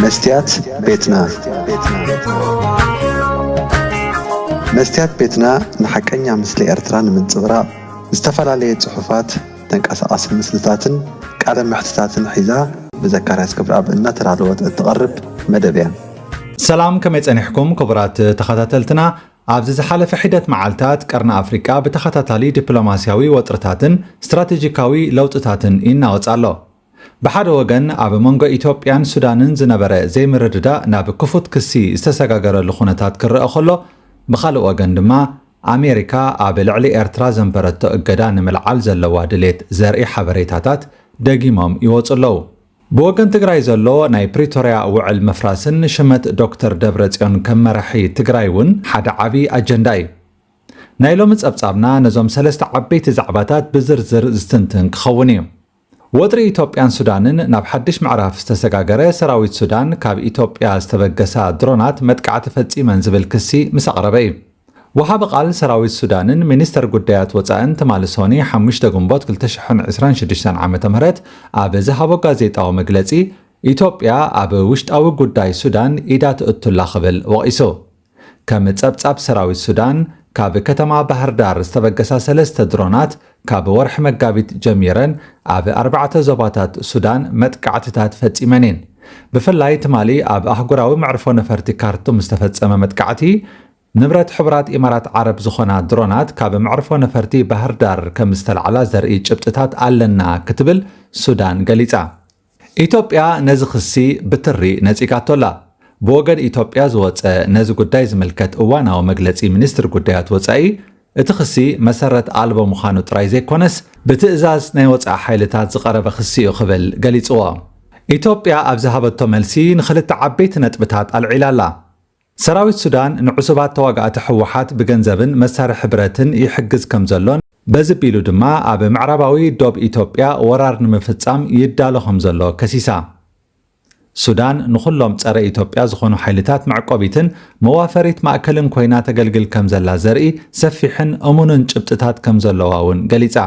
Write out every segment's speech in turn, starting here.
መስትያት ቤትና። መስትያት ቤትና ንሓቀኛ ምስሊ ኤርትራ ንምንጽብራቕ ዝተፈላለየ ጽሑፋት፣ ተንቀሳቓሲ ምስልታትን ቃለ መሕትታትን ሒዛ ብዘካርያስ ክብረኣብ እናተዳለወት እትቐርብ መደብ እያ። ሰላም፣ ከመይ ጸኒሕኩም ክቡራት ተኸታተልትና? ኣብዚ ዝሓለፈ ሒደት መዓልታት ቀርኒ ኣፍሪቃ ብተኸታታሊ ዲፕሎማስያዊ ወጥርታትን ስትራቴጂካዊ ለውጥታትን ይናወጽ ኣሎ። ብሓደ ወገን ኣብ መንጎ ኢትዮጵያን ሱዳንን ዝነበረ ዘይምርድዳእ ናብ ክፉት ክሲ ዝተሰጋገረሉ ኩነታት ክረአ ከሎ፣ ብኻልእ ወገን ድማ ኣሜሪካ ኣብ ልዕሊ ኤርትራ ዘንበረቶ እገዳ ንምልዓል ዘለዋ ድሌት ዘርኢ ሓበሬታታት ደጊሞም ይወጹ ኣለዉ። ብወገን ትግራይ ዘሎ ናይ ፕሪቶርያ ውዕል ምፍራስን ሽመት ዶክተር ደብረጽዮን ከም መራሒ ትግራይ እውን ሓደ ዓቢ ኣጀንዳ እዩ። ናይ ሎሚ ጸብጻብና ነዞም ሰለስተ ዓበይቲ ዛዕባታት ብዝርዝር ዝትንትን ክኸውን እዩ። ወጥሪ ኢትዮጵያን ሱዳንን ናብ ሓድሽ ምዕራፍ ዝተሰጋገረ፣ ሰራዊት ሱዳን ካብ ኢትዮጵያ ዝተበገሳ ድሮናት መጥቃዕቲ ፈጺመን ዝብል ክሲ ምስ ኣቕረበ እዩ። ወሃቢ ቃል ሰራዊት ሱዳንን ሚኒስተር ጉዳያት ወጻእን ትማሊ ሶኒ ሓሙሽተ ግንቦት ክልተ ሽሕን ዕስራን ሽዱሽተን ዓመተ ምህረት ኣብ ዝሃቦ ጋዜጣዊ መግለጺ፣ ኢትዮጵያ ኣብ ውሽጣዊ ጉዳይ ሱዳን ኢዳ ትእቱላ ክብል ወቒሱ። ከም ጸብጻብ ሰራዊት ሱዳን፣ ካብ ከተማ ባህር ዳር ዝተበገሳ ሰለስተ ድሮናት ካብ ወርሒ መጋቢት ጀሚረን ኣብ ኣርባዕተ ዞባታት ሱዳን መጥቃዕትታት ፈጺመን እየን። ብፍላይ ትማሊ ኣብ ኣህጉራዊ መዕርፎ ነፈርቲ ካርቱም ዝተፈጸመ መጥቃዕቲ፣ ንብረት ሕቡራት ኢማራት ዓረብ ዝኾና ድሮናት ካብ መዕርፎ ነፈርቲ ባህር ዳር ከም ዝተላዕላ ዘርኢ ጭብጥታት ኣለና ክትብል ሱዳን ገሊጻ። ኢትዮጵያ ነዚ ክሲ ብትሪ ነጺጋቶ ኣላ። ብወገን ኢትዮጵያ ዝወጸ ነዚ ጉዳይ ዝምልከት እዋናዊ መግለጺ ሚኒስትሪ ጉዳያት ወጻኢ፣ እቲ ክሲ መሰረት ኣልቦ ምዃኑ ጥራይ ዘይኮነስ፣ ብትእዛዝ ናይ ወጻኢ ሓይልታት ዝቐረበ ክሲ እዩ ክብል ገሊጽዎ። ኢትዮጵያ ኣብ ዝሃበቶ መልሲ ንኽልተ ዓበይቲ ነጥብታት ኣልዒላ ኣላ። ሰራዊት ሱዳን ንዕሱባት ተዋጋእቲ ህወሓት ብገንዘብን መሳርሒ ብረትን ይሕግዝ ከም ዘሎን፣ በዚ ቢሉ ድማ ኣብ ምዕራባዊ ዶብ ኢትዮጵያ ወራር ንምፍጻም ይዳሎ ከም ዘሎ ከሲሳ። ሱዳን ንኹሎም ጸረ ኢትዮጵያ ዝኾኑ ሓይልታት መዕቆቢትን መዋፈሪት ማእከልን ኮይና ተገልግል ከም ዘላ ዘርኢ ሰፊሕን እሙንን ጭብጥታት ከም ዘለዋ እውን ገሊጻ።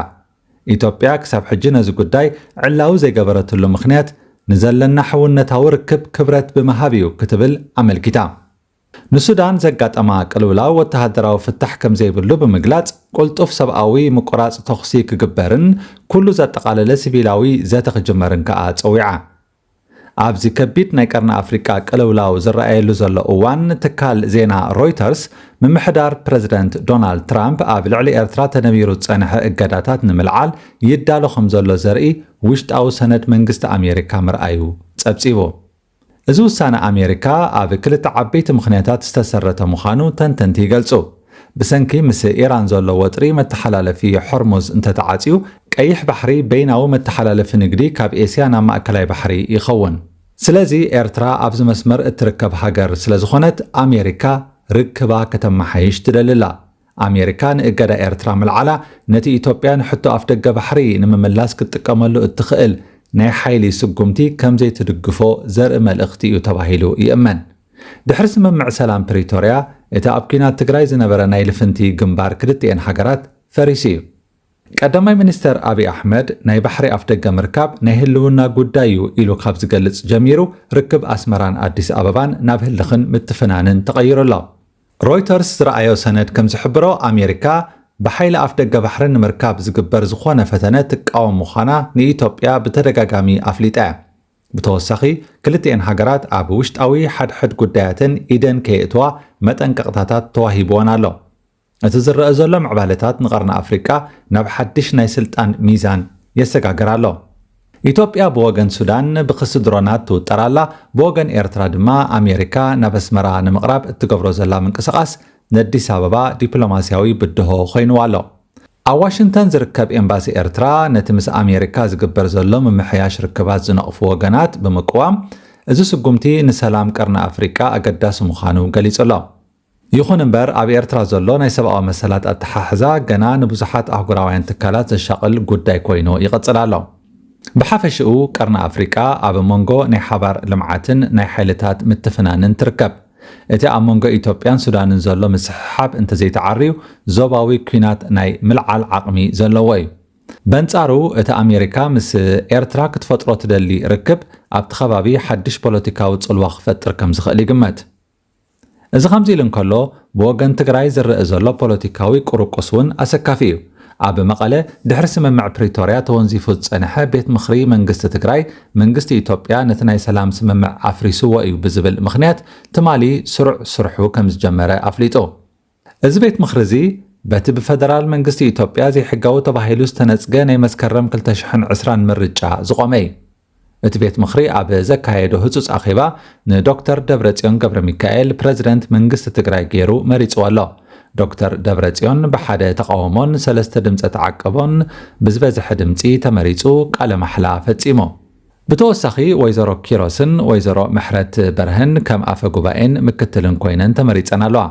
ኢትዮጵያ ክሳብ ሕጂ ነዚ ጉዳይ ዕላዊ ዘይገበረትሉ ምኽንያት፣ ንዘለና ሕውነታዊ ርክብ ክብረት ብምሃብ እዩ ክትብል ኣመልኪታ። ንሱዳን ዘጋጠማ ቅልውላው ወተሃደራዊ ፍታሕ ከም ዘይብሉ ብምግላጽ፣ ቅልጡፍ ሰብኣዊ ምቁራጽ ተኹሲ ክግበርን ኩሉ ዘጠቓለለ ሲቪላዊ ዘተ ክጅመርን ከኣ ጸዊዓ። ኣብዚ ከቢድ ናይ ቀርኒ ኣፍሪቃ ቅልውላው ዝረኣየሉ ዘሎ እዋን፣ ትካል ዜና ሮይተርስ ምምሕዳር ፕረዚደንት ዶናልድ ትራምፕ ኣብ ልዕሊ ኤርትራ ተነቢሩ ዝጸንሐ እገዳታት ንምልዓል ይዳሎ ከም ዘሎ ዘርኢ ውሽጣዊ ሰነድ መንግስቲ ኣሜሪካ ምርኣዩ ጸብጺቡ። እዚ ውሳነ ኣሜሪካ ኣብ ክልተ ዓበይቲ ምኽንያታት ዝተሰረተ ምዃኑ ተንተንቲ ይገልጹ። ብሰንኪ ምስ ኢራን ዘሎ ወጥሪ መተሓላለፊ ሆርሙዝ እንተተዓጽዩ፣ ቀይሕ ባሕሪ በይናዊ መተሓላለፊ ንግዲ ካብ ኤስያ ናብ ማእከላይ ባሕሪ ይኸውን። ስለዚ ኤርትራ ኣብዚ መስመር እትርከብ ሃገር ስለዝኾነት፣ ኣሜሪካ ርክባ ከተመሓይሽ ትደሊ ኣላ። ኣሜሪካ ንእገዳ ኤርትራ ምልዓላ፣ ነቲ ኢትዮጵያ ንሕቶ ኣፍደገ ባሕሪ ንምምላስ ክትጥቀመሉ እትኽእል ናይ ሓይሊ ስጉምቲ ከም ዘይትድግፎ ዘርኢ መልእኽቲ እዩ ተባሂሉ ይእመን። ድሕሪ ስምምዕ ሰላም ፕሪቶርያ፣ እቲ ኣብ ኲናት ትግራይ ዝነበረ ናይ ልፍንቲ ግንባር ክልቲኤን ሃገራት ፈሪሱ እዩ። ቀዳማይ ሚኒስተር ኣብይ ኣሕመድ፣ ናይ ባሕሪ ኣፍደገ ምርካብ ናይ ህልውና ጉዳይ እዩ ኢሉ ካብ ዝገልጽ ጀሚሩ፣ ርክብ ኣስመራን ኣዲስ ኣበባን ናብ ህልኽን ምትፍናንን ተቐይሩ ኣሎ። ሮይተርስ ዝረኣዮ ሰነድ ከም ዝሕብሮ፣ ኣሜሪካ ብሓይሊ ኣፍደገ ባሕሪ ንምርካብ ዝግበር ዝኾነ ፈተነ ትቃወም ምዃና ንኢትዮጵያ ብተደጋጋሚ ኣፍሊጣ እያ። ብተወሳኺ፣ ክልቲኤን ሃገራት ኣብ ውሽጣዊ ሓድሕድ ጉዳያተን ኢደን ከየእትዋ መጠንቀቕታታት ተዋሂብወን ኣሎ። እቲ ዝረአ ዘሎ ምዕባለታት ንቐርኒ ኣፍሪቃ ናብ ሓድሽ ናይ ስልጣን ሚዛን የሰጋግር ኣሎ። ኢትዮጵያ ብወገን ሱዳን ብኽሲ ድሮናት ትውጠር ኣላ። ብወገን ኤርትራ ድማ ኣሜሪካ ናብ ኣስመራ ንምቕራብ እትገብሮ ዘላ ምንቅስቓስ ንኣዲስ ኣበባ ዲፕሎማስያዊ ብድሆ ኮይንዋ ኣሎ። ኣብ ዋሽንግተን ዝርከብ ኤምባሲ ኤርትራ ነቲ ምስ ኣሜሪካ ዝግበር ዘሎ ምምሕያሽ ርክባት ዝነቕፉ ወገናት ብምቅዋም፣ እዚ ስጉምቲ ንሰላም ቀርኒ ኣፍሪቃ ኣገዳሲ ምዃኑ ገሊጹ ኣሎ። ይኹን እምበር፣ ኣብ ኤርትራ ዘሎ ናይ ሰብኣዊ መሰላት ኣተሓሕዛ ገና ንብዙሓት ኣህጉራውያን ትካላት ዘሻቕል ጉዳይ ኮይኑ ይቕጽል ኣሎ። ብሓፈሽኡ፣ ቀርኒ ኣፍሪቃ ኣብ መንጎ ናይ ሓባር ልምዓትን ናይ ሓይልታት ምትፍናንን ትርከብ። እቲ ኣብ መንጎ ኢትዮጵያን ሱዳንን ዘሎ ምስሕሓብ እንተዘይተዓርዩ፣ ዞባዊ ኲናት ናይ ምልዓል ዓቕሚ ዘለዎ እዩ። በንጻሩ፣ እቲ ኣሜሪካ ምስ ኤርትራ ክትፈጥሮ ትደሊ ርክብ ኣብቲ ከባቢ ሓድሽ ፖለቲካዊ ጽልዋ ክፈጥር ከም ዝኽእል ይግመት። እዚ ከምዚ ኢሉ እንከሎ፣ ብወገን ትግራይ ዝረአ ዘሎ ፖለቲካዊ ቁርቁስ እውን ኣሰካፊ እዩ። ኣብ መቐለ፣ ድሕሪ ስምምዕ ፕሪቶርያ ተወንዚፉ ዝጸንሐ ቤት ምኽሪ መንግስቲ ትግራይ፣ መንግስቲ ኢትዮጵያ ነቲ ናይ ሰላም ስምምዕ ኣፍሪስዎ እዩ ብዝብል ምኽንያት፣ ትማሊ ስሩዕ ስርሑ ከም ዝጀመረ ኣፍሊጡ። እዚ ቤት ምኽሪ እዚ፣ በቲ ብፈደራል መንግስቲ ኢትዮጵያ ዘይሕጋዊ ተባሂሉ ዝተነጽገ ናይ መስከረም ክልተ ሽሕን ዕስራን ምርጫ ዝቖመ እዩ። እቲ ቤት ምኽሪ ኣብ ዘካየዶ ህጹጽ ኣኼባ፣ ንዶክተር ደብረጽዮን ገብረ ሚካኤል ፕረዚደንት መንግስቲ ትግራይ ገይሩ መሪጽዎ ኣሎ። ዶክተር ደብረጽዮን ብሓደ ተቓውሞን ሰለስተ ድምፀ ተዓቀቦን ብዝበዝሐ ድምፂ ተመሪጹ ቃለ ማሕላ ፈጺሙ። ብተወሳኺ፣ ወይዘሮ ኪሮስን ወይዘሮ ምሕረት በርሀን ከም ኣፈ ጉባኤን ምክትልን ኮይነን ተመሪጸን ኣለዋ።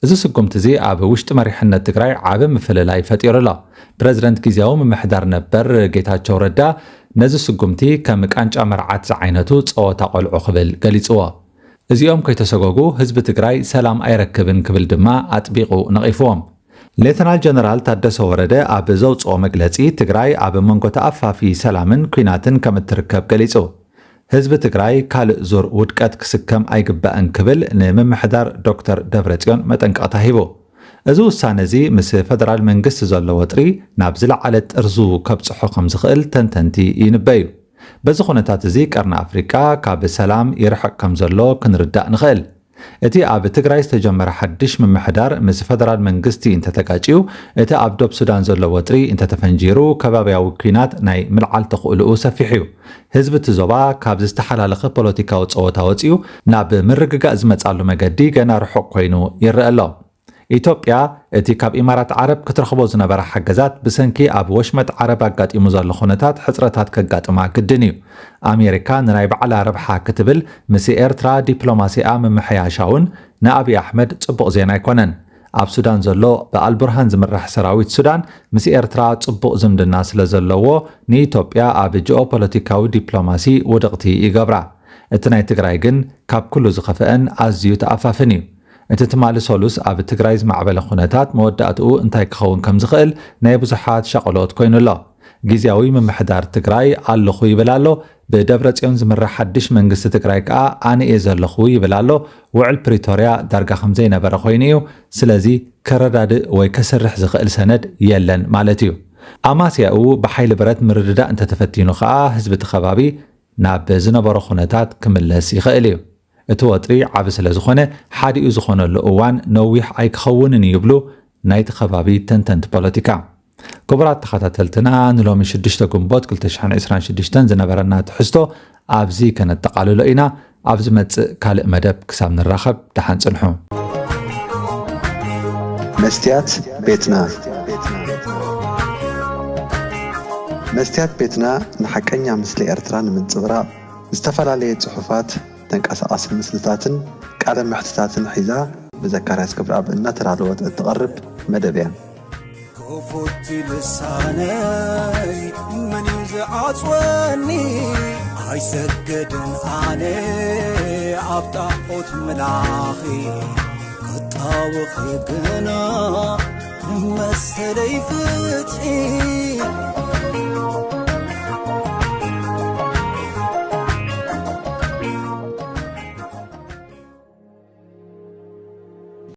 እዚ ስጉምቲ እዚ ኣብ ውሽጢ መሪሕነት ትግራይ ዓቢ ምፍልላይ ፈጢሩ ኣሎ። ፕረዚደንት ግዝያዊ ምምሕዳር ነበር ጌታቸው ረዳ፣ ነዚ ስጉምቲ ከም ቃንጫ መርዓት ዝዓይነቱ ጸወታ ቆልዑ ክብል ገሊጽዎ። እዚኦም ከይተሰጎጉ ህዝቢ ትግራይ ሰላም ኣይረክብን ክብል ድማ ኣጥቢቑ ነቒፍዎም። ሌተናል ጀነራል ታደሰ ወረደ ኣብ ዘውጽኦ መግለጺ፣ ትግራይ ኣብ መንጎ ተኣፋፊ ሰላምን ኲናትን ከም እትርከብ ገሊጹ። ህዝቢ ትግራይ ካልእ ዙር ውድቀት ክስከም ኣይግባእን ክብል ንምምሕዳር ዶክተር ደብረጽዮን መጠንቀቕታ ሂቡ። እዚ ውሳነ እዚ ምስ ፈደራል መንግስቲ ዘሎ ወጥሪ ናብ ዝለዓለ ጥርዙ ከብጽሖ ከም ዝኽእል ተንተንቲ ይንበዩ። በዚ ኩነታት እዚ ቀርኒ ኣፍሪቃ ካብ ሰላም ይርሕቕ ከም ዘሎ ክንርዳእ ንኽእል። እቲ ኣብ ትግራይ ዝተጀመረ ሓድሽ ምምሕዳር ምስ ፈደራል መንግስቲ እንተተጋጭዩ፣ እቲ ኣብ ዶብ ሱዳን ዘሎ ወጥሪ እንተተፈንጂሩ፣ ከባብያዊ ኲናት ናይ ምልዓል ተኽእልኡ ሰፊሕ እዩ። ህዝቢ እቲ ዞባ ካብ ዝተሓላለኸ ፖለቲካዊ ጸወታ ወጺኡ ናብ ምርግጋእ ዝመጻሉ መገዲ ገና ርሑቕ ኮይኑ ይረአ ኣሎ። ኢትዮጵያ፣ እቲ ካብ ኢማራት ዓረብ ክትረኽቦ ዝነበራ ሓገዛት ብሰንኪ ኣብ ወሽመጥ ዓረብ ኣጋጢሙ ዘሎ ኩነታት ሕጽረታት ከጋጥማ ግድን እዩ። ኣሜሪካ ንናይ ባዕላ ረብሓ ክትብል ምስ ኤርትራ ዲፕሎማሲኣ ምምሕያሻ እውን ንኣብይ ኣሕመድ ጽቡቕ ዜና ኣይኮነን። ኣብ ሱዳን ዘሎ ብኣልቡርሃን ዝምራሕ ሰራዊት ሱዳን ምስ ኤርትራ ጽቡቕ ዝምድና ስለ ዘለዎ፣ ንኢትዮጵያ ኣብ ጂኦፖለቲካዊ ዲፕሎማሲ ውድቕቲ ይገብራ። እቲ ናይ ትግራይ ግን ካብ ኩሉ ዝኸፍአን ኣዝዩ ተኣፋፍን እዩ። እቲ ትማሊ ሰሉስ ኣብ ትግራይ ዝማዕበለ ኩነታት መወዳእትኡ እንታይ ክኸውን ከም ዝኽእል ናይ ብዙሓት ሻቕሎት ኮይኑ ኣሎ። ግዝያዊ ምምሕዳር ትግራይ ኣለኹ ይብል ኣሎ። ብደብረ ጽዮን ዝምራሕ ሓድሽ መንግስቲ ትግራይ ከኣ ኣነ እየ ዘለኹ ይብል ኣሎ። ውዕል ፕሪቶርያ ዳርጋ ከም ዘይነበረ ኮይኑ እዩ። ስለዚ ከረዳድእ ወይ ከስርሕ ዝኽእል ሰነድ የለን ማለት እዩ። ኣማስያኡ ብሓይሊ ብረት ምርድዳእ እንተተፈቲኑ ከኣ ህዝቢ እቲ ከባቢ ናብ ዝነበሮ ኩነታት ክምለስ ይኽእል እዩ። እቲ ወጥሪ ዓቢ ስለ ዝኾነ፣ ሓዲኡ ዝኾነሉ እዋን ነዊሕ ኣይክኸውንን እዩ ይብሉ ናይቲ ከባቢ ተንተንቲ ፖለቲካ። ክቡራት ተኸታተልትና፣ ንሎሚ ሽዱሽተ ግንቦት ክልተ ሽሕን ዕስራን ሽዱሽተን ዝነበረና ትሕዝቶ ኣብዚ ከነጠቓልሎ ኢና። ኣብ ዝመጽእ ካልእ መደብ ክሳብ ንራኸብ፣ ደሓን ጽንሑ። መስትያት ቤትና። መስትያት ቤትና ንሓቀኛ ምስሊ ኤርትራ ንምንጽብራቕ ዝተፈላለየ ጽሑፋት፣ ተንቀሳቓሲ ምስልታትን ቃለ መሕትታትን ሒዛ ብዘካርያስ ገብረኣብ እናተዳለወት እትቐርብ መደብ እያ። ክፉት ልሳነይ መን እዩ ዝዓጽወኒ? ኣይሰግድን ኣነ ኣብ ጣዖት ምላኺ፣ ክጣወኺ ግና መሰለይ ፍትሒ።